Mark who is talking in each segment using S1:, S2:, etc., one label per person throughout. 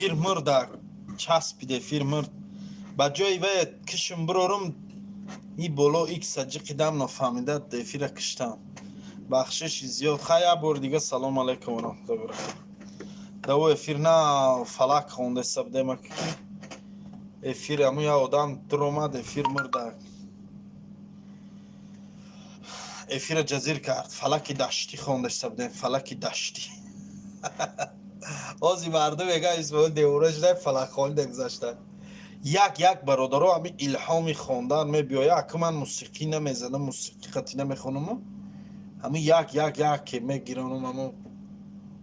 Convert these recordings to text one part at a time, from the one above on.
S1: Эфир мурда, часпид, эфир мурд. Ба ҷои вай кишм бирорум, и боло икса ҷиқидам, нофаҳмида эфира киштам. Бахшиши зиёд. Хай, як бори дига салом алайкум ва раҳматуллоҳи ва баракатуҳ. Даво эфир на фалак хондаиста будем, ки эфир ҳамун як одам дуромад, эфир мурда, эфира ҷазир кард. Фалаки даштӣ хондаиста будем, фалаки даштӣ. Ози мардум мегӯяд, Исмоил девона шуда, фалакхонӣ гузашта. Як як бародаро, ҳамин илҳоми хондан мебиёя. Ака, ман мусиқӣ намезанам, мусиқӣ қатъӣ намехонаму ҳамин як як як ки мегиронам, ҳамун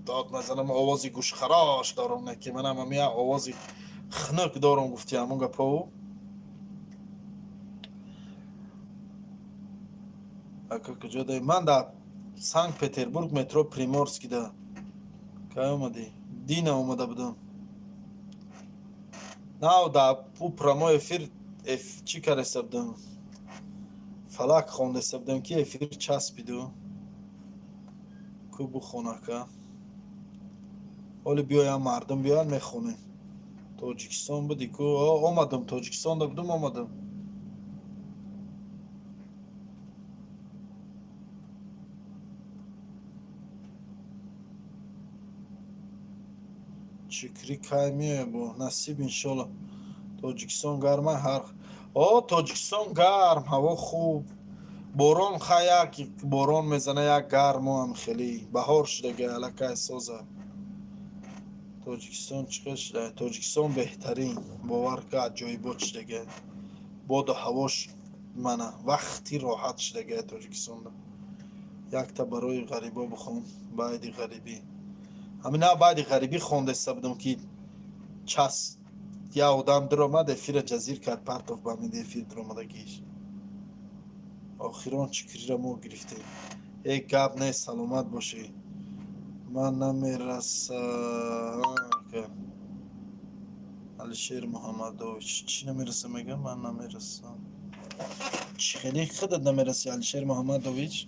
S1: дод мезанам, овози гӯшхарош дорам, не ки манам ҳамин як овози хунук дорам, гуфти ҳамун гапоу. Ака, куҷо даи? Ман дар Санкт Петербург, метро Приморский да. Кай омадӣ? Дина омада будам. Нав да ӯ прямой эфир чӣ кардаиста будам, фалак хондаиста будам, ки эфир часпиду. Ку бухонака, ҳоли биёям, мардум биёянд, мехонем. Тоҷикистон будӣ ку? Омадам, Тоҷикистонда будам, омадам. Шукрӣ, кай меоя? Бо насиб, иншолло. Тоҷикистон гарма ҳар? О, Тоҷикистон гарм, ҳаво хуб, борон. Ха, як борон мезана, як гарму ам хеле баҳор шудага, аллакай соза. Тоҷикистон чӣ хел шуда? Тоҷикистон беҳтарин, бовар ка, аҷоибот шудага. Боду ҳавош мана вақти роҳат шудага Тоҷикистонда. Якта барои ғарибо бихон, баъди ғарибӣ. Ҳамин на баъди ғарибӣ хондаиста будам, ки час як одам дуромад, эфира ҷазир кард, партов ба ҳамин эфир дуромадагиш. Охирон чикрира мо гирифтем. Э, гап нест, саломат бошӣ. Ман намераса. Алишер Муҳаммадович, чӣ намераса? Мегам, ман намерасам. Чӣ хеле худат намераси, Алишер Муҳаммадович?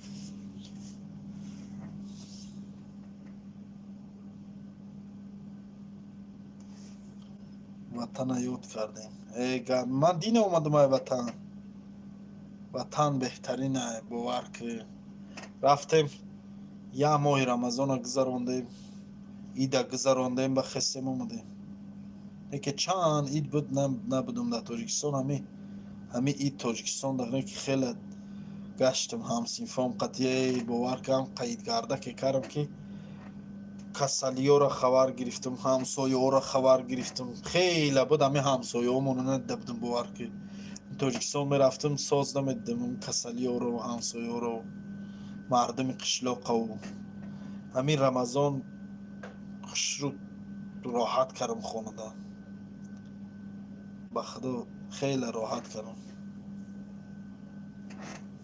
S1: Ватана ёд кардем. Э, гап, ман дина омадам ай ватан. Ватан беҳтарин ай, бовар ки. Рафтем, як моҳи Рамазона гузарондем, ида гузарондем, ба хестем, омадем. Лекин чанд ид буд, набудам дар Тоҷикистон. Ҳами ид Тоҷикистон дар ки хеле гаштам, ҳамсинфом қатъие, бовар кам, қаидгардаке кардам, ки касалиёро хабар гирифтам, ҳамсояҳоро хабар гирифтам. Хеле буд, ҳами ҳамсояҳомонро надида будам, бовар ки. Тоҷикистон мерафтам, соз намедидам касалиёро, ҳамсояҳоро, мардуми қишлоқаву. Ҳамин Рамазон хушрӯ роҳат кардам хонада, ба худо, хеле роҳат кардам.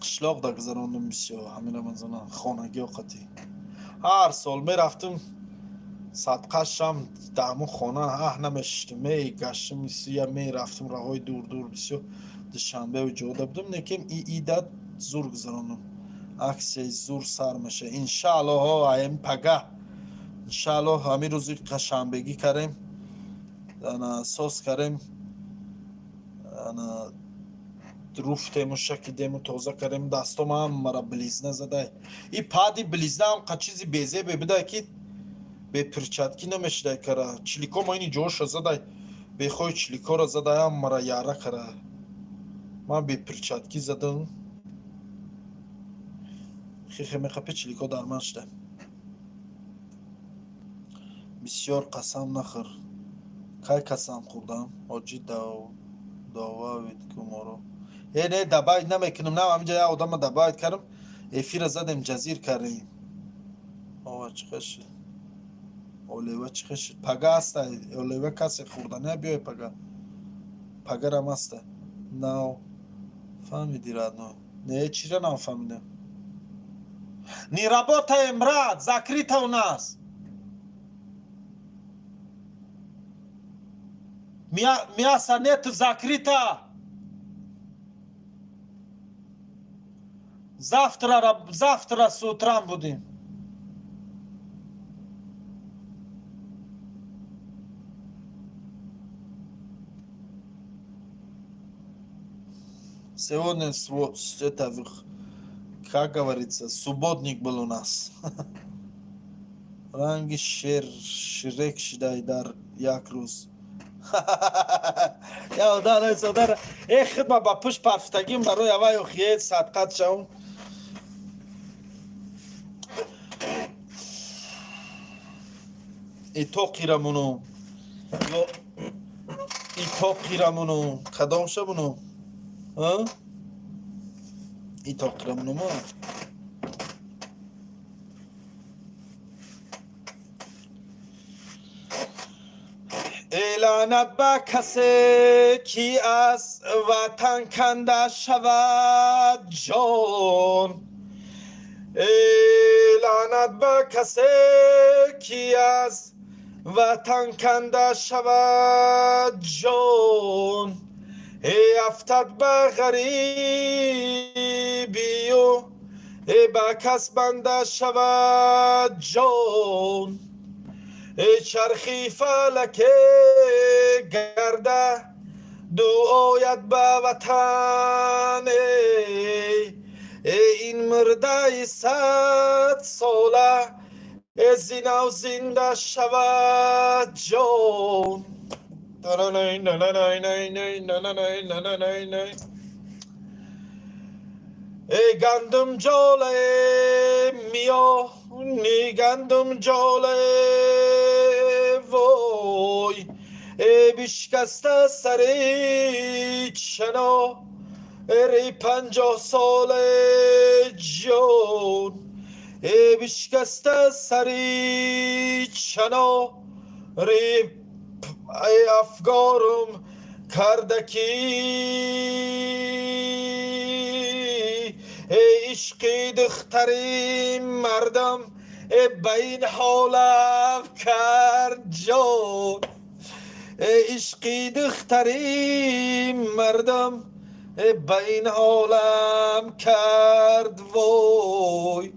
S1: Қишлоқда гузарондум бисёр ҳамин Рамазона, хонагиҳо қатӣ. Ҳар сол мерафтам, садқашам дар ҳамун хона аҳ намешиштам, мегаштам, я мерафтам роҳҳои дур-дур, бисёр Душанбеу ҷода будам. Лекин и ида зур гузарондум. Аксияи зур сар меша, иншааллоҳ, аями пагаҳ, иншааллоҳ. Ҳамин рӯзи шанбегӣ кардем, ана соз кардем, ана руфтему, шакидему, тоза кардем. Дастом ҳамара близна задай. И пади близна ҳам қа чизи безебе будай, ки бе перчатки намешидай кара. Чилико ма ини ҷоша задай, бехои чиликоро задай, ҳамара яра кара. Ман бе перчатки задам, хихе мехапи, чилико дар ман шуда. Бисёр қасам нахӯр. Кай қасам хӯрдам, ҳоҷӣ? Довавид ку моро. Э, не, добавить намекунам. На, ҳаминҷа як одама добавить кардам, эфира задем, ҷазир кардем. Ова чӣ хел шуд? Олева чӣ хел шуд? Пага аста олева, касе хӯрдания биёй пага. Пагарам аста. Нав фаҳмиди, родной? Не, чира нафаҳмидам? Не работаем, брат, закрыто у нас. Мяса нету, закрыто. Завтра, завтра с утра будем. Сегодня это, как говорится, субботник был у нас. Ранги шер Шрек шидай дар як рӯз. Я удар удар. Э, хидма ба пушт парфтагим барои авай охиет садқат шавм. Итоқирамуну ё итоқирамуну кадом шабуну? Итоқирамуну мо? Эй, лаънат ба касе, ки аз ватан канда шавад ҷон. Эй, лаънат ба касе, ки аз ватан канда шавад ҷон. Эй, афтад ба ғарибию эй ба кас банда шавад ҷон. Эй, чархи фалаке гарда дуояд ба ватан. Эй, ин мурдаи садсола э зинав зинда шавад ҷон. Эй, гандум ҷоле миёни гандум ҷоле, вой, э бишкаста сари чинори 50 соле ҷон. Э, бишкаста сари чинори афгорум карда ки. Эй, ишқи духтари мардам э ба ин ҳолам кард ҷон. Эй, ишқи духтари мардам э ба ин ҳолам кард, вой.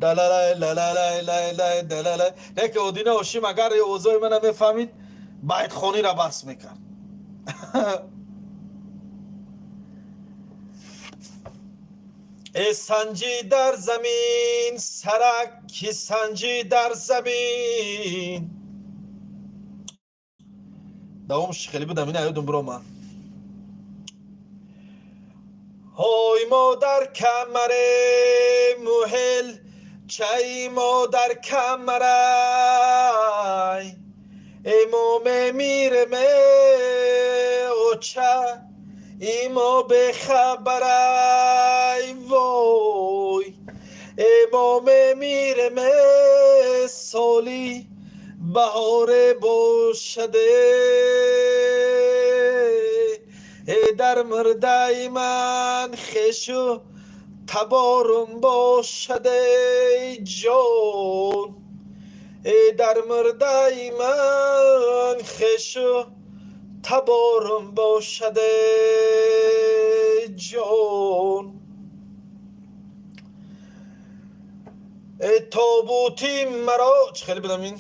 S1: Далалай лалалай лай лай далалай. Яке Одина Ҳошим агар овозҳои мана мефаҳмид, байтхониро бас мекард. Э, санҷӣ дар замин сарак, ки санҷӣ дар замин. Давомш хеле будам, ина ёдум биромад. Ҳой, модар, камаре муҳел чай, модар, камарай. Имо мемиреме, оча, имо бехабарай, вой. Эмо мемиреме, соли баҳоре бошаде. Э, дар мурдаи ман хешу таборум бошаде ҷон. Э, дар мурдаи ман хешу таборум бошаде ҷон. Э, тобути маро чӣ хеле будам ин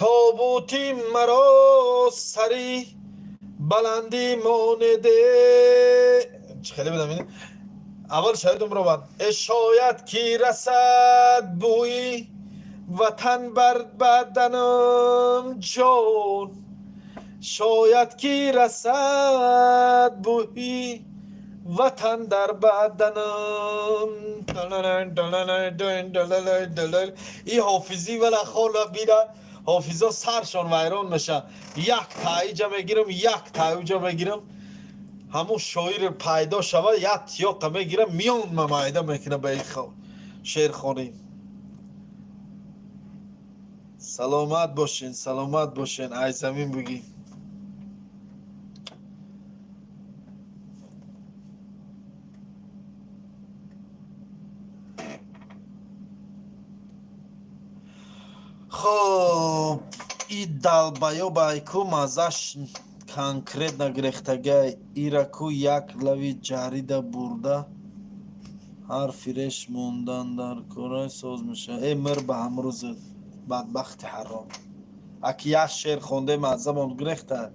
S1: тобути маро сари баландӣ монеде. Чӣ хеле будам ин аввал шоҳидум ровад. Э, шояд ки расад бӯи ватан бар баданам ҷон. Шояд ки расад бӯи ватан дар баданам. И ҳофизӣ вала хола бира, ҳофизо саршон вайрон меша. Як таиҷа мегирам, як таиҷа мегирам, ҳамун шоир пайдо шава, як тиёқа мегирам, миён мамайда мекунам ба ин шеърхонӣ. Саломат бошен, саломат бошен. Ай замин бугӣ. Хоб, и далбаёб ку маззаш конкретно гирехтагай. Ира ку як лави ҷарида бурда, ҳарфи реш мондан дар корай соз мешавад. Э, мир ба ҳамрӯзи бадбахти ҳаром. Аки як шеър хонде, маззамон гирехта.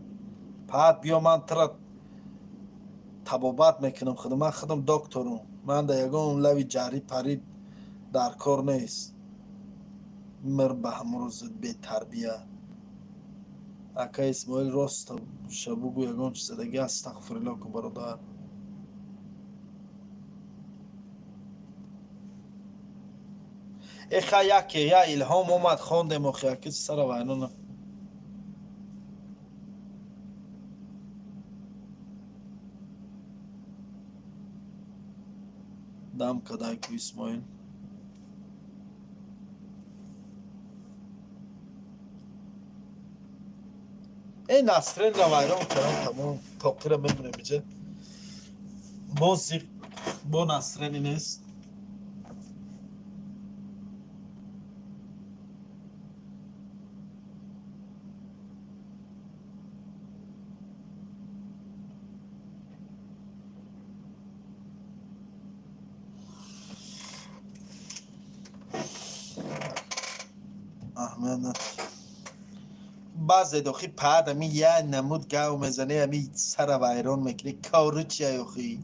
S1: Паат биё, ман тра. Табобат мекунам худам, ман худам докторум. Ман да ягон лави ҷарӣ парӣ дар кор нест. Мир ба ҳамон рӯзат, бетарбия. Ака Исмоил, рост ша бугӯ, ягон чиз задаги. Астағфирулло ку, бародар. Эха, яке я илҳом омад, хондем. Охи, аки сара вайнона. Дам кадай ку, Исмоил. Э, насренра вайрон кардам, тамом. Тоқира мемонем иҷа, бо зиқ, бо насрени нест. Аҳмад, баъзе дохи паад ами я намуд гав мезане, ами сара вайрон мекунӣ. Кору чия, охи?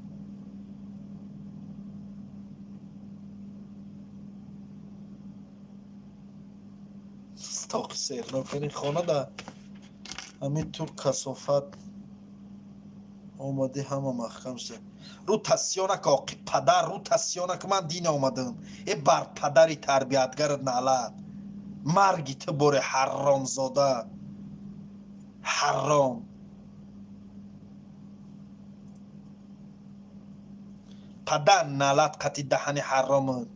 S1: Тоқи сернокани хона да ами ту касофат омадӣ, ҳама маҳкам шуда. Рӯ тасёнак, оқи падар, рӯ тасёнак. Ман дин омадам. Э, бар падари тарбиятгарат налат, марги ту боре, ҳарромзода, ҳарром. Падар налат қати даҳани ҳарромат.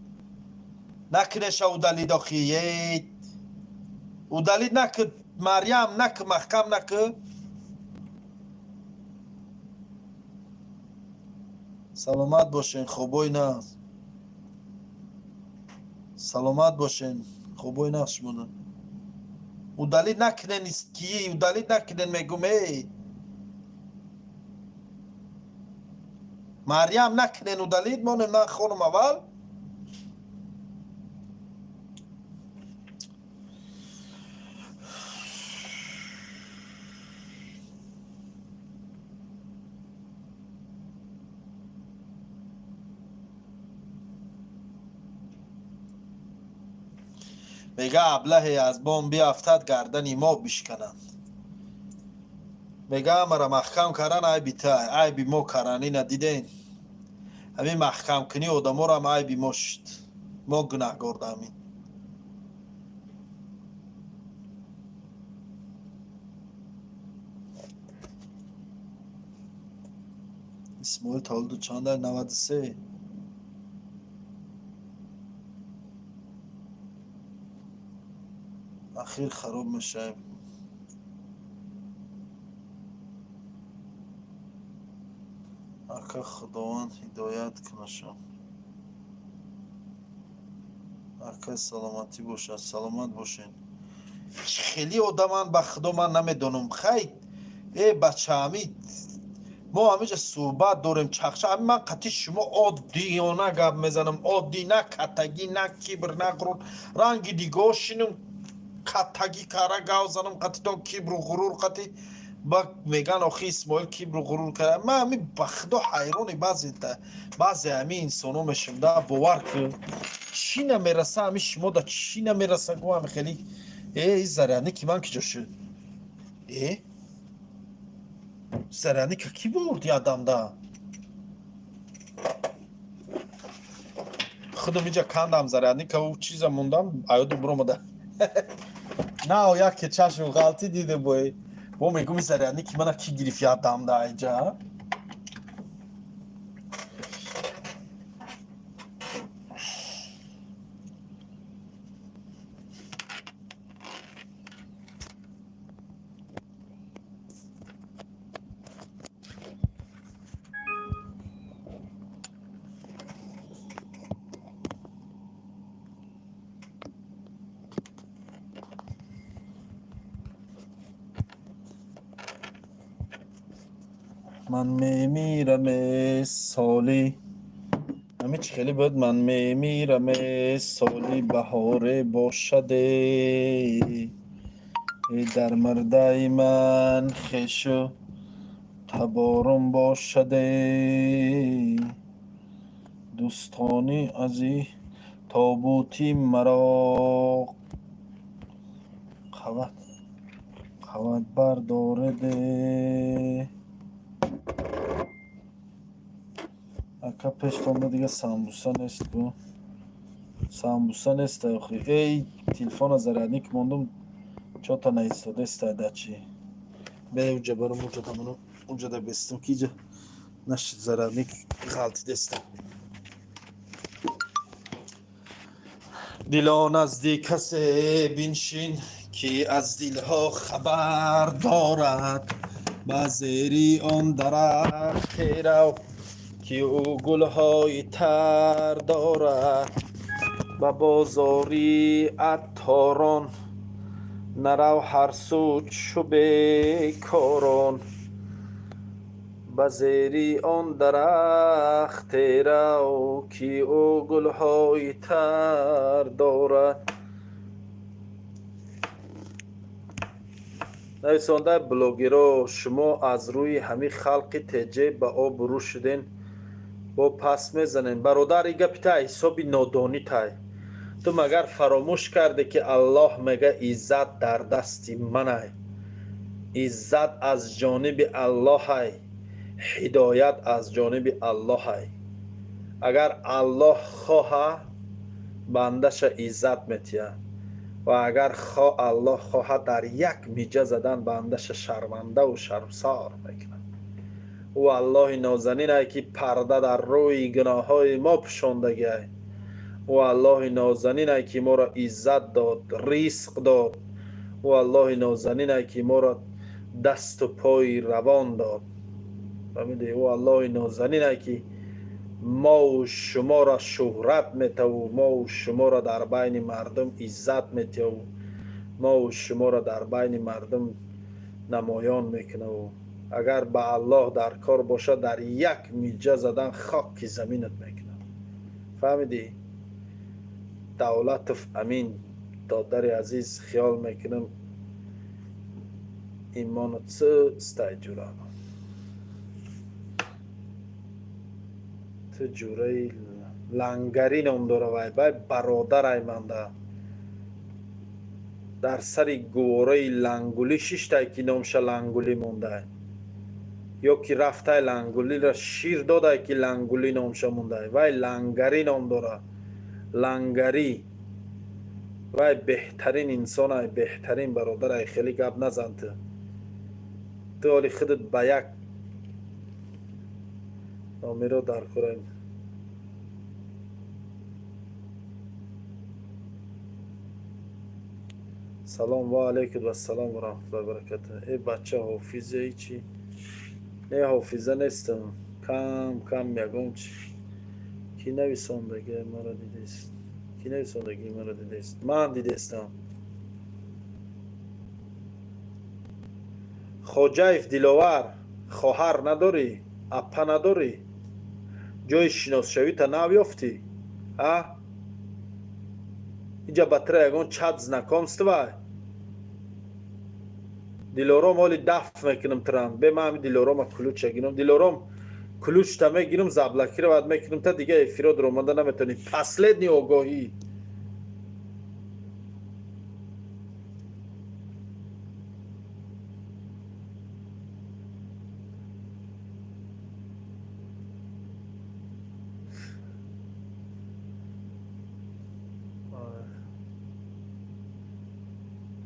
S1: Накунеша удалить, охи. Ей, удалить наки, Марьям, наки, маҳкам наки. Саломат бошен, хобой нағз. Саломат бошен, хобой нағз. Шумода удалить накунен, ки удалить накунен, мегум. Эй, Марьям, накунен удалить, монем, ман хонум аввал. Мега, аблаҳе аз бом биафтад, гардани мо бишкананд. Мега, амара маҳкам кардан айби та, айби мо каран. Ина диден, ҳамин маҳкамкунӣ одаморам айби мо шуд, мо гунаҳгор даамин. Исмоил таваллуду чанда? 93. Ахир хароб мешавем. Ака, Худованд ҳидоят кунашон. Ака, саломатӣ бошад. Саломат бошед. Хеле одаманд, ба Худо, ман намедонам. Хай, э бача, ами мо ҳамиҷа суҳбат дорем, чахча. Ами ман қати шумо оддиёна гап мезанам, оддӣ, на каттагӣ, на кибр, на ғурур. Ранги дигоҳ шинум, каттагӣ кара гав занам қатитон, кибру ғурур қати ба меган: «Охи, Исмоил кибру ғурур кара». Ман ами ба Худо ҳайрони баъзе ами инсоно мешам да, бовар кун. Чӣ намераса ами шумо да, чӣ намераса? Гу, ами хеле. Э, заряни ки ман киҷо шуд? Э, заряника ки бурди адамда? Худам иҷа кандам зарядникаву чиза мондам, аёду буромада. На, яке чашм ғалтӣ диде бой. Бо мегум, зарядники мана ки гирифт ядамда айҷа? Ман мемирам, соли ҳами чӣ хеле буд? Ман мемирам, соли баҳоре бошаде, дар мурдаи ман хешу Таборум бошаде, дӯстони азиз, тобути маро қават бардореде. Ака, пештонда дига самбуса нест ку, самбуса нест охи. Эй, телефона зарядник мондум, чота наистодеста дачи бе уҷа барам, уҷада ману уҷада бестам, ки иҷа нашид, зарядник ғалтидеста. Дило, назди касе биншин, ки аз дилҳо хабар дорад. Ба зери он дарахте рав, ки ӯ гулҳои тар дорад. Ба бозори атторон нарав, ҳар сӯ чу бекорон. Ба зери он дарахте рав, ки ӯ гулҳои тар дорад. Нависонда блогеро, шумо аз рӯи ҳамин халқи теҷе ба обрӯ шуден, бо пас мезанен. Бародар, и гапи та ҳисоби нодонӣ тай. Ту магар фаромӯш карде, ки Аллоҳ мега: «Иззат дар дасти манай»? Иззат аз ҷониби Аллоҳай, ҳидоят аз ҷониби Аллоҳай. Агар Аллоҳ хоҳа, бандаша иззат метиҳад ва агар Аллоҳ хоҳад, дар як миҷа задан бандаша шармандаву шармсор мекунад. Ӯ Аллоҳи нозанинай, ки парда дар рӯи гуноҳҳои мо пӯшондагиай. Ӯ Аллоҳи нозанинай, ки моро иззат дод, ризқ дод. Ӯ Аллоҳи нозанинай, ки моро дасту пои равон дод. Фаҳмидӣ? Ӯ Аллоҳи нозанинай, ки мову шуморо шӯҳрат метаву, мову шуморо дар байни мардум иззат метиҳаву, мову шуморо дар байни мардум намоён мекунаву. Агар ба Аллоҳ дар кор бошад, дар як миҷа задан хоки заминат мекунад. Фаҳмидӣ? Давлатов Амин, додари азиз, хиёл мекунам, имону цистай ҷура. Ту ҷураи Лангарӣ ном дора. Вай бай бародарай манда дар сари гувораи Лангулӣ шиштай, ки номша Лангулӣ мондай, ё ки рафтай Лангулиро шир додай, ки Лангулӣ номша мондай. Вай Лангарӣ ном дора, Лангарӣ. Вай беҳтарин инсонай, беҳтарин бародарай. Хеле гап назан ту. Ту ҳоли худат ба як номеро дар кораем. Салом. Ва алайкум вассалом ва раҳматуллоҳи ва баракатуҳ. Э, бача, ҳофизаи чӣ? Не, ҳофиза нестам, кам кам ягон чи. Кӣ нависондагии маро дидест? Кӣ нависондагии маро дидест? Ман дидестам. Хоҷаев Диловар, хоҳар надорӣ, апа надорӣ? Ҷои шиносшавита нав ёфтӣ, а? Инҷа ба тира ягон чат знакомства. Дилором, ҳоли дафт мекунам тирам. Бе ман ҳами Дилорома ключа гирам. Дилором, ключта мегирам, заблокировать мекунам та, дига эфиро даромада наметавонӣ. Последний огоҳӣ.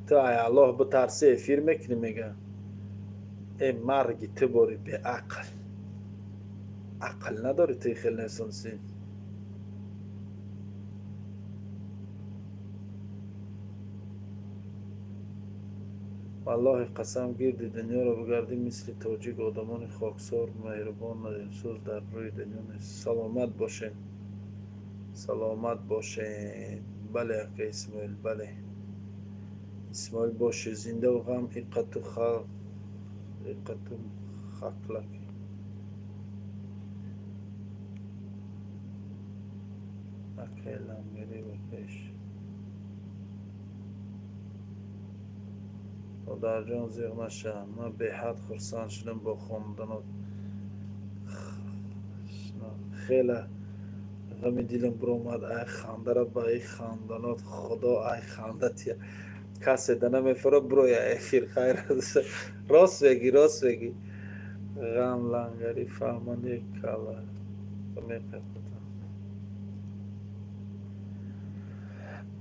S1: Ту ай Аллоҳ битарси, эфир мекунӣ, мега. Э, марги ту бори, беақл, ақл надорӣ ту, хел несонсӣ. Валлоҳи қасам, гирди дунёро бигардӣ, мисли тоҷик одамони хоксор, меҳрубон, дилсӯз дар рӯи дунё нест. Саломат бошед, саломат бошед. Бале, ака Исмоил, бале, Исмоил, боши зиндаву ғам иқату халқ иқату хаклак. Акай Лангарӣ, ба пеш. Додарҷон, зиқ наша, ман беҳад хурсанд шудам бо хонданот. Хеле ғами дилам биромад, ай хандара ба и ханданот, худо ай ханда тия касе да намефаро бироя эфир. Хайр, рост мегӣ, рост мегӣ. Ғам лангари фаҳмани кала меқапата.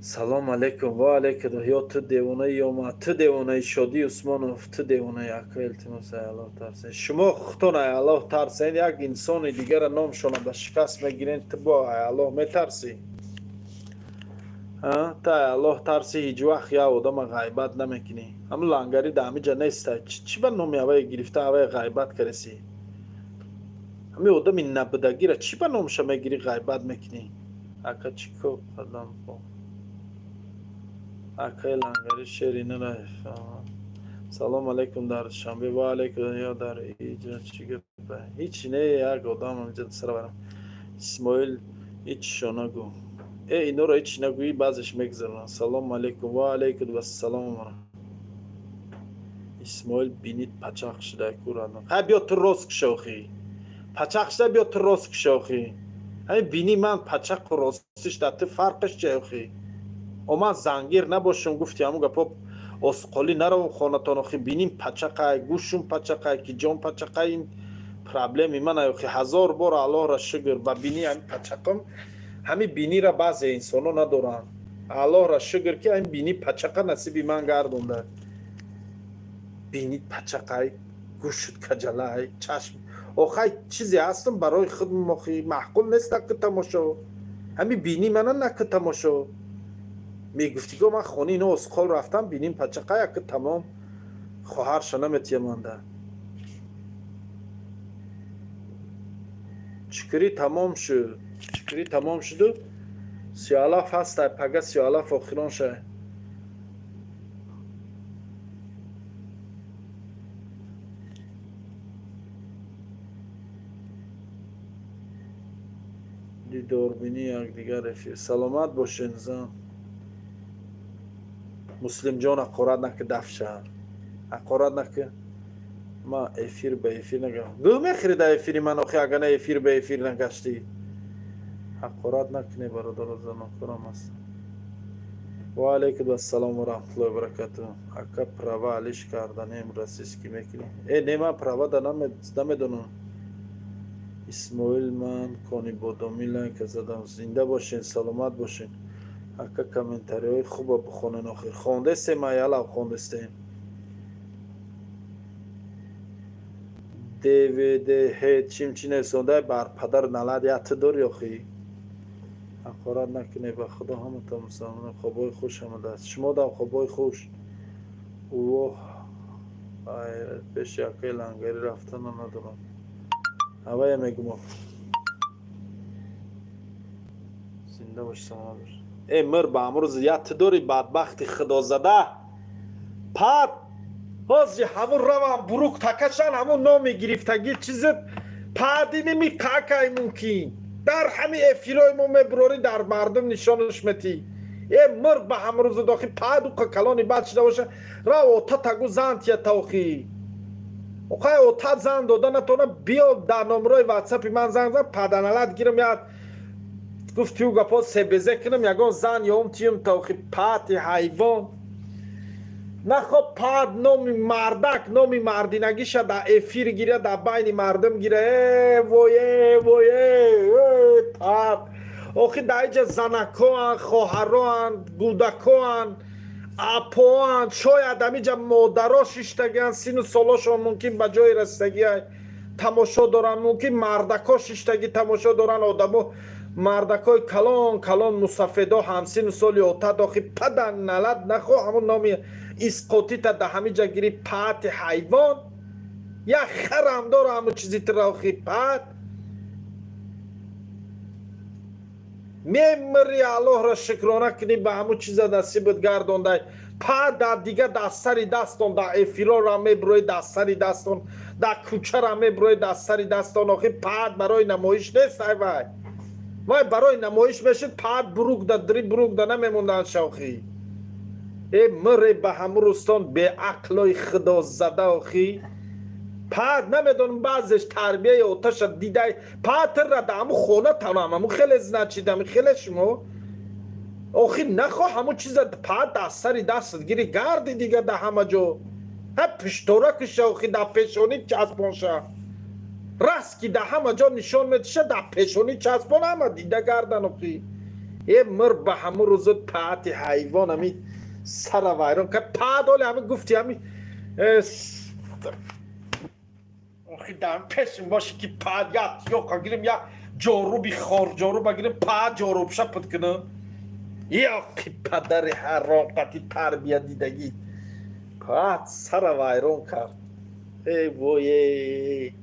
S1: Салом алейкум. Ва алейкум. Ё ту девонаи, ё ман. Ту девонаи, Шодӣ Усмонов, ту девонаи. Ака, илтимос, ай Аллоҳ тарсен. Шумо худтон ай Аллоҳ тарсен, як инсони дигара номшона ба шикаст мегирен, ту бо ай Аллоҳ метарсӣ? Ту ай Аллоҳ тарсӣ, ҳеҷ вақт як одама ғайбат намекунӣ. Ҳамун лангари дар ҳамиҷа неста. Чӣ ба номи ҳавае гирифта ҳавае ғайбат каресӣ? Ҳамин одами набудагира чӣ ба номша мегирӣ, ғайбат мекунӣ? Ака, чӣ кор кардам? Акаи лангари шери нарафаҳмам. Салом алейкум, дар Душанбе. Ва алейкум. Ё дар иҷа чӣ гапа? Ҳичи не, як одам инҷа сара барам. Исмоил, ҳичшо нагӯ. Э, инора ҳичи нагӯӣ, баъзеш мегузаронанд. Салому алейкум. Ва алейкум вассалом. Исмоил, бинит пачақ шуда кӯрадам. Хай, биё ту рост кушо охӣ. Пачақ шуда, биё ту рост кушо охӣ. Ҳамин бини ман пачақу ростиш дар ту фарқаш чия охӣ? О, ман зангир набошам, гуфти ҳамун гапо, осқолӣ наравам хонатон охи. Биним пачақай, гӯшум пачақай, ки ҷон пачақай, ин проблеми ман охи. Ҳазор бор Аллоҳра шукр ба бини ҳамин пачақам. Ҳамин бинира баъзе инсонҳо надоранд. Аллоҳра шукр, ки ҳамин бини пачақа насиби ман гардонда. Бинит пачақай, гӯшут каҷалай, чашм охай чизе ҳастам барои худ охи, маъқул нест наку тамошо. Ҳамин бини мана наку тамошо. Мегуфтӣ, го ман хонаи ино осқол рафтам, биним пачақай, ака, тамом, хоҳарша наметияманда. Чикирӣ тамом шуд, чикирӣ тамом шуду сиёалаф ҳастай, пага сиёалаф охирон шай. Дидорбинӣ якдигар эфир. Саломат бошен, зан. Муслимҷон, ҳақорат наки, дафша, ҳақорат наки. Ман эфир ба эфир нагам, гӯ мехӯри дар эфири ман охи, агар на эфир ба эфир нагаштӣ. Ҳақорат накунӣ, бародаро, занокорам ҳастам. Ва алайкум ассалом ва раҳматуллоҳи ва баракатуҳ. Ака, права алиш карданем, российский мекунӣ? Э, не, ман права да намедонам. Исмоил, ман Конибодомӣ лайка задам. Зинда бошен, саломат бошен. Ака, комментариҳои хуба бихонен охир. Хондестем, аялав, хондестем. Двдх чим чи нависонда, бар падар налад як ту дори охи. Ҳақорат накунед, ба худо, ҳаматон мусалмонон. Хобҳои хуш омадааст. Шумо дам хобҳои хуш. Воҳ, хайрат, пеши акаи лангарӣ рафтана надорам. Ҳавая мегум. Зинда бош, саломат бош. Э, мир ба амрӯз як ту дори, бадбахти худозада. Пад ҳозир ҳамун равам бурук такашан, ҳамун номи гирифтагӣ чизит падиними какай мумкин дар ҳами эфирои мо мебурорӣ, дар мардум нишонаш метӣ. Э, мир ба ҳамрӯзу дохи падуқа калони бад шуда боша, рав ота тагу зан тия таохи. Охай, отат зан дода натона, биё дар номерои ватсапи ман занг зан, паданалат гирам, як гуфт тю гапо себезе кунам, ягон зан ём тиюм таохи, пати ҳайвон. Нахо, пад номи мардак, номи мардинагиша дар эфир гира, дар байни мардум гира. Э, вой, э, вой, э, пад охи дар иҷа занакоанд, хоҳароанд, гудакоанд, апоанд, шояд ҳамиҷа модаро шиштагианд, сину солошон мумкин ба ҷои расидагӣ тамошо доранд, мумкин мардако шиштагӣ тамошо доранд, одамо, мардакои калон калон, мусафедо, ҳамсину соли отат. Охи, пада налат, нахо ҳамун номи исқотита да ҳамиҷа гири, пати ҳайвон. Як харам дора ҳамун чизи тира. Охи, пат мемири, Аллоҳро шукрона кунӣ, ба ҳамун чиза насибат гардондай. Па дар дига дар сари дастон дар эфирора мебурои, дар сари дастон дар кӯчара мебурои, дар сари дастон. Охи, пад барои намоиш нест. Ай вай вай, барои намоиш мешуд, пад бурук да дри бурук да намемонданд шохӣ. Э, мире ба ҳамун рӯстон, беақлои худозада. Охи, пад намедонам, баъзеш тарбияи оташа дидай. Патрра да ҳамун хона танам, ҳамун хеле, значит, ҳами хеле шумо. Охи, нахоҳ ҳамун чиза пад аз сари дастат гири, гарди дига да ҳама ҷо ҳа пиштора киша. Охи, дар пешонӣ часпонша, раст ки да ҳама ҷо нишон метиша, дар пешонӣ часпон, ҳама дида гардан. Охи, е мир ба ҳамун рӯзо, паати ҳайвон, ҳами сара вайрон кард. Пад оли ҳами гуфти ҳами. Охи, дар пешим боши ки пад як ёқа гирим, як ҷоруби хорҷоруба гирим, пад ҷорубша пуд кунам. Ёқи падари ҳаром, қати тарбия дидагӣ, пад сара вайрон кард. Эй вое!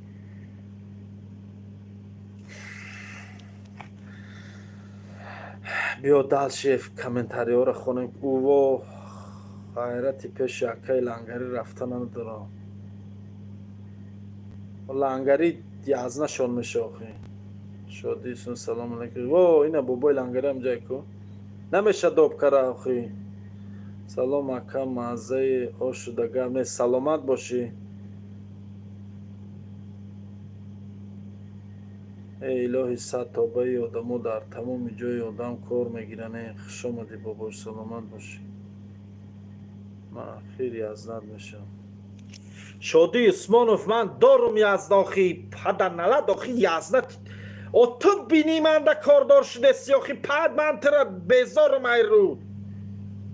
S1: Биё, дальше комментариҳоро хонем. Уво, ғайрати пеши акаи Лангарӣ рафта надорам. Лангарӣ язнашон меша. Охи, Шодисон, салому алайкум. Во, ина бобои Лангарӣ ҳам ҷай ку намеша доб кара. Охи, салом, ака, маззаи ошуда гап нест, саломат бошӣ. Эй илоҳи, сад тобаи одамо дар тамоми ҷои одам кор мегиранд. Э, хушомадӣ, бобош, саломат бошӣ. Ман ахир язнат мешавам. Шодӣ Усмонов, ман дорум язна. Охи, падар налад. Охи, язна о ту бинӣ, манда кордор шудеси. Охи, пад ман тура безорум айрӯ.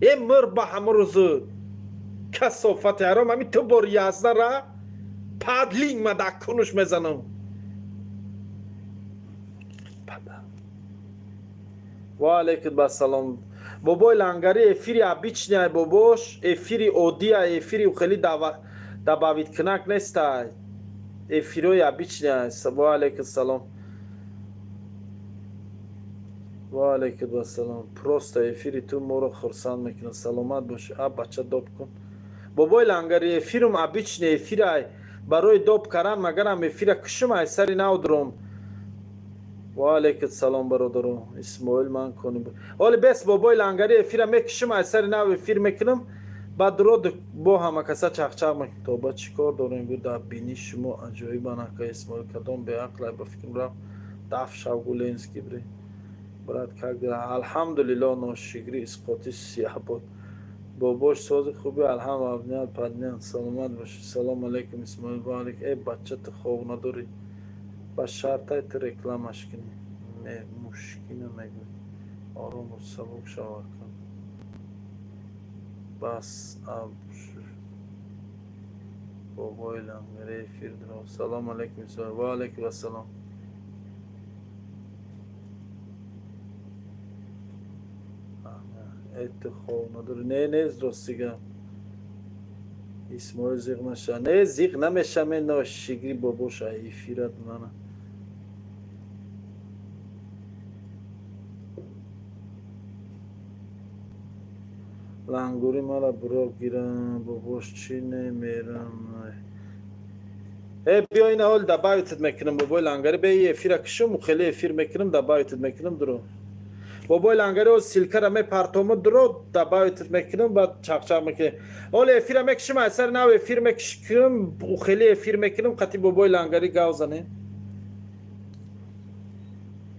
S1: Э, мир ба ҳамун рӯзу, касофати ҳаром, ҳами ту бори язна ра пад линг ма дар кунуш мезанам. Падар. Ва алейкум ассалом, бобои Лангари. Эфири обычный, бобош, эфири оддия, эфири хеле добавить кунак нестай, эфирои обычный. Ва алейкум салом, ва алейкум ассалом. Просто эфири ту моро хурсанд мекунад, саломат бошӣ. А бача, доб кун, бобои Лангари. Эфирум обычный эфирай, барои доб кардан магарам эфира кушум, ай сари нав дуром. Ва алейкум салом, бародаро. Исмоил, ман кони оли бес. Бобои Лангари, эфира мекушум, ай сари нав эфир мекунам, баъд дуро бо ҳама каса чақчақ мекунам. Тоба, чӣ кор дорем? Гу, дар бинӣ шумо аҷоибан, ака Исмоил. Кадом беақлай, ба фикрам рафт даф шав. Гуленский бри, брат, как дела? Алҳамдулилло, ношигрӣ исқоти сияҳбод. Бобош, сози хуби? Алҳамд, обнял, поднял, саломат бошӣ. Салом алейкум, Исмоил. Ва алейкум. Э, бача, ту хоб надорӣ? Ба шартай ту рекламаш кунӣ, мушкина мегӯй. Ором бош, сабук шав, ака. Бас. Бобои Лангари, эфир дро. Салом алейкум, Исмоил. Ва алейкум ассалом. Э, ту хоб надорӣ? Не, не, ростига, Исмоил, зиқ наша. Не, зиқ намешам. Э, ношигрӣ, бобоша, эфират мана. Лангури мара буро гирам, бобош, чӣ немерам? Э, биё, ина ҳол добавить ат мекунам, бобои Лангари. Бе, эфира кишум, хеле эфир мекунам, добавить ат мекунам. Дуро, бобои Лангари, о ссылка ра мепартому, дуро, добавить ат мекунам, баъд чақчақ мекунем. Ҳоле эфира мекушим, аз сари нав эфир мекушам, хеле эфир мекунам, қати бобои Лангари гав занем.